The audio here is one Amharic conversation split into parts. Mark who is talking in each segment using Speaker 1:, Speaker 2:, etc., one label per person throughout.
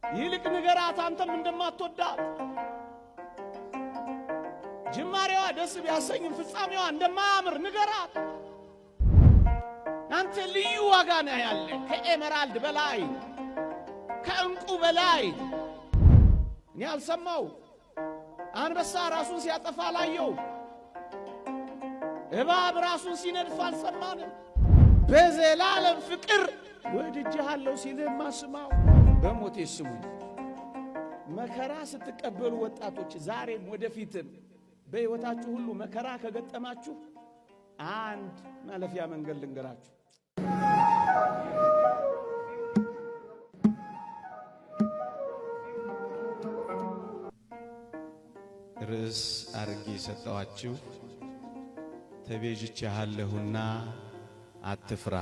Speaker 1: ይልቅ ንገራት አንተም እንደማትወዳት፣ ጅማሬዋ ደስ ቢያሰኝም ፍጻሜዋ እንደማያምር ንገራት። አንተ ልዩ ዋጋ ነህ ያለ፣ ከ emerald በላይ፣ ከእንቁ በላይ። እኔ አልሰማው። አንበሳ ራሱን ሲያጠፋ አላየው። እባብ ራሱን ሲነድፍ አልሰማንም። በዘላለም ፍቅር ወድጄሃለሁ ሲልህማ ስማው። በሞቴ ስሙኝ። መከራ ስትቀበሉ ወጣቶች፣ ዛሬም ወደፊትም በሕይወታችሁ ሁሉ መከራ ከገጠማችሁ አንድ ማለፊያ መንገድ ልንገራችሁ።
Speaker 2: ርዕስ አርጌ የሰጠኋችሁ ተቤዥቼሃለሁና አትፍራ፣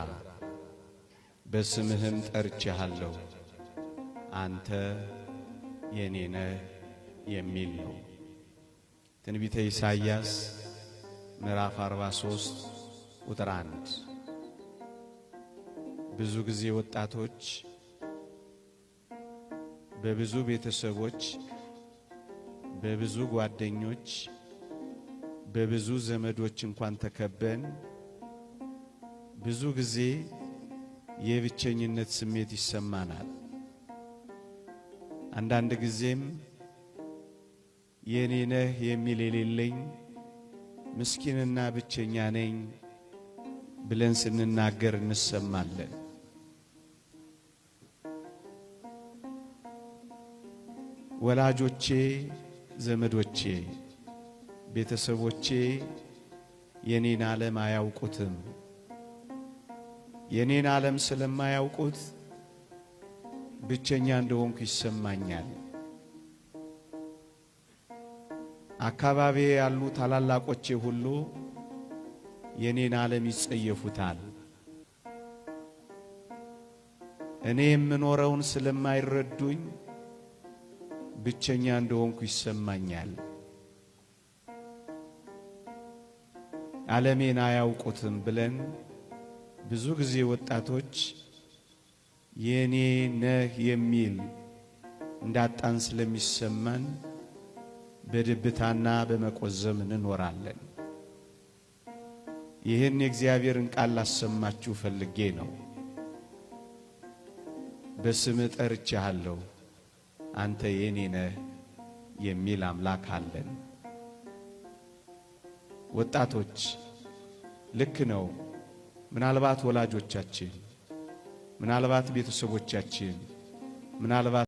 Speaker 2: በስምህም ጠርቼሃለሁ፣ አንተ የኔ ነህ የሚል ነው። ትንቢተ ኢሳይያስ ምዕራፍ 43 ቁጥር 1። ብዙ ጊዜ ወጣቶች በብዙ ቤተሰቦች፣ በብዙ ጓደኞች፣ በብዙ ዘመዶች እንኳን ተከበን ብዙ ጊዜ የብቸኝነት ስሜት ይሰማናል። አንዳንድ ጊዜም የኔ ነህ የሚል የሌለኝ ምስኪንና ብቸኛ ነኝ ብለን ስንናገር እንሰማለን። ወላጆቼ፣ ዘመዶቼ፣ ቤተሰቦቼ የኔን ዓለም አያውቁትም። የኔን ዓለም ስለማያውቁት ብቸኛ እንደሆንኩ ይሰማኛል። አካባቢ ያሉ ታላላቆቼ ሁሉ የኔን ዓለም ይጸየፉታል። እኔ የምኖረውን ስለማይረዱኝ ብቸኛ እንደሆንኩ ይሰማኛል። ዓለሜን አያውቁትም ብለን ብዙ ጊዜ ወጣቶች የኔ ነህ የሚል እንዳጣን ስለሚሰማን በድብታና በመቆዘም እንኖራለን። ይህን የእግዚአብሔርን ቃል ላሰማችሁ ፈልጌ ነው። በስምህ ጠርቼሃለሁ፣ አንተ የኔ ነህ የሚል አምላክ አለን። ወጣቶች ልክ ነው። ምናልባት ወላጆቻችን፣ ምናልባት ቤተሰቦቻችን፣ ምናልባት